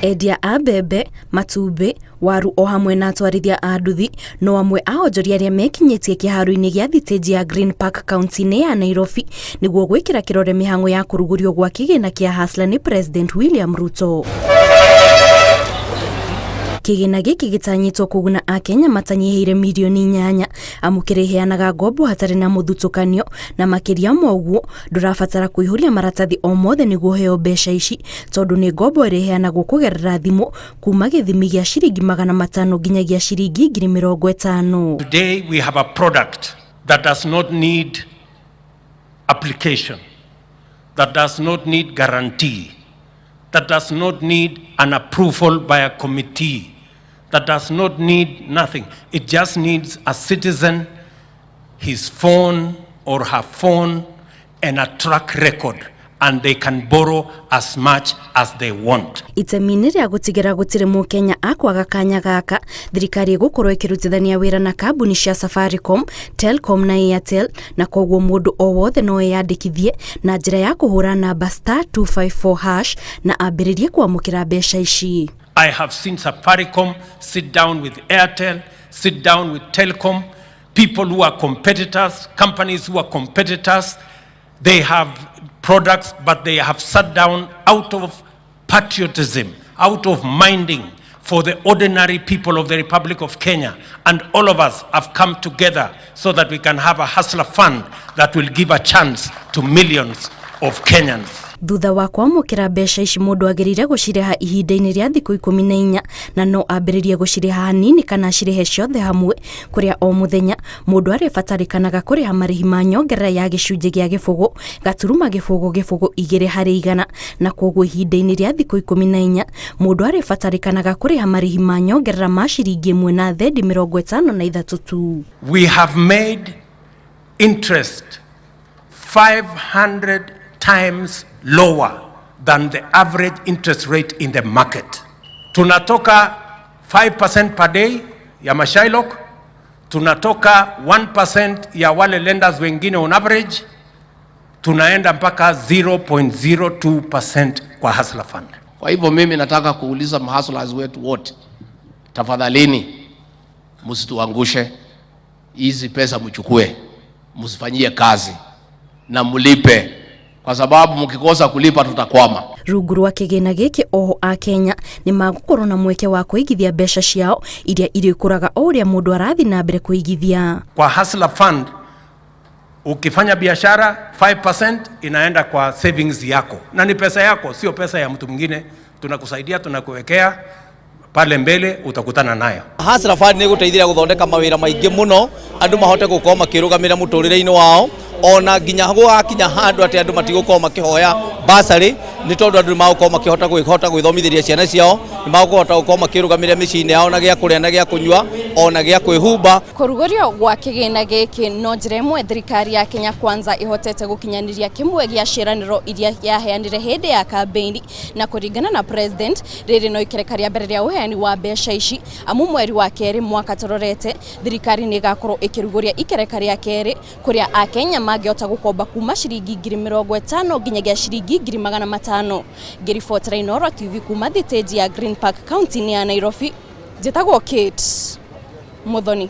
Endia a mbembe, matumbĩ, waru o hamwe na atwarithia a nduthi no amwe a onjoria arĩa mekinyĩtie kĩharo-inĩ gĩa thitĩnji ya Green Park kaunti-inĩ ya Nairobi nĩguo gwĩkĩra kĩrore mĩhang'o ya kũrugũrio gwa kĩgĩna kĩa Hustler nĩ President William Ruto. Kĩgĩna gĩkĩ gĩtanyĩtwo kũguna Akenya matanyihĩire mirioni 8 amu kĩrĩheanaga ngombo hatarĩ na mũthutũkanio na makĩria ma ũguo ndũrabatara kũihũria maratathi o mothe nĩguo ũheo mbeca ici tondũ nĩ ngombo ĩrĩheanagwo kũgerera thimũ kuma gĩthimi gĩa ciringi 500 nginyagia ciringi 50,000. Today we have a product that does not need application, that does not need guarantee, that does not need an approval by a committee, that does not need nothing. It just needs a citizen, his phone or her phone, and a track record, and they can borrow as much as they want. Itemi-inĩ rĩa gũtigĩra gũtirĩ mũkenya akwaga kanya gaka, thirikari ĩgũkorwo ĩkĩrutithania wĩra na kambuni cia Safaricom, Telcom na Airtel, na koguo mũndũ o wothe no eyandĩkithie na njĩra ya kũhũra namba star 254 hash na ambĩrĩrie kwamũkĩra mbeca ici. I have seen Safaricom sit down with Airtel, sit down with Telcom, people who are competitors, companies who are competitors. They have products, but they have sat down out of patriotism, out of minding for the ordinary people of the Republic of Kenya. And all of us have come together so that we can have a Hustler Fund that will give a chance to millions of Kenyans. Thutha wa kwamũkĩra mbeca ici mũndũ agĩrĩire gũcirĩha ihinda-inĩ rĩa thikũ 14 na no ambĩrĩrie gũcirĩha hanini kana acirĩhe ciothe hamwe, kũrĩa o mũthenya mũndũ arĩbatarĩkanaga kũrĩha marĩhi ma nyongerera ya gĩcunjĩ gĩa 0.002 harĩ igana, na koguo ihinda-inĩ rĩa thikũ 14 mũndũ arĩbatarĩkanaga kũrĩha marĩhi ma nyongerera ma ciringi 1 na thendi 53 tu. We have made interest 500 times lower than the average interest rate in the market. Tunatoka 5% per day ya mashylock, tunatoka 1% ya wale lenders wengine on average, tunaenda mpaka 0.02% kwa Hustler Fund. Kwa hivyo mimi nataka kuuliza mahustlers wetu wote, tafadhalini msituangushe. Hizi pesa mchukue, msifanyie kazi na mlipe, kwa sababu mkikosa kulipa tutakwama. Rungu rwa kĩgĩna gĩkĩ oho Akenya nĩ magũkorwo na mweke wa kũigithia mbeca ciao iria irĩkũraga o ũrĩa mũndũ arathiĩ na mbere kũigithia. Kwa Hustler Fund ukifanya biashara 5% inaenda kwa savings yako, na ni pesa yako, sio pesa ya mtu mwingine. Tunakusaidia, tunakuwekea pale mbele, utakutana nayo. Hustler Fund nĩ gũteithĩrĩria gũthondeka mawĩra maingĩ mũno, andũ mahote gũkorwo makĩrũgamĩrĩra mũtũrĩre-inĩ wao, ona nginya gũgakinya handũ atĩ andũ matigũkorwo makĩhoya bursary, nĩ tondũ andũ nĩ magũkorwo makĩhota kwĩhota gwĩthomithĩria ciana ciao, nĩ magũhota gũkorwo makĩrũgamĩrĩra mĩciĩ-inĩ yao na gĩa kũrĩa na gĩa kũnyua ona gĩa kwĩhumba. Kũrugũrio gwa kĩgĩna gĩkĩ no njĩra ĩmwe thirikari ya Kenya Kwanza ĩhotete gũkinyanĩria kĩmwe gĩa ciĩranĩro iria yaheanire hĩndĩ ya kambeini, na kũringana na president rĩrĩ no ikereka rĩa mbere rĩa ũheani wa mbeca ici, amu mweri wa kerĩ mwaka tũrorete thirikari nĩ ĩgakorwo ĩkĩrugũria ikereka rĩa kerĩ kũrĩa Akenya mangĩhota gũkomba kuma ciringi 50,000 nginyagia ciringi 500,000. Ngĩribotera Inooro TV kuma thitĩnji ya Green Park kaunti-inĩ ya Nairobi, njĩtagwo Kate Muthoni.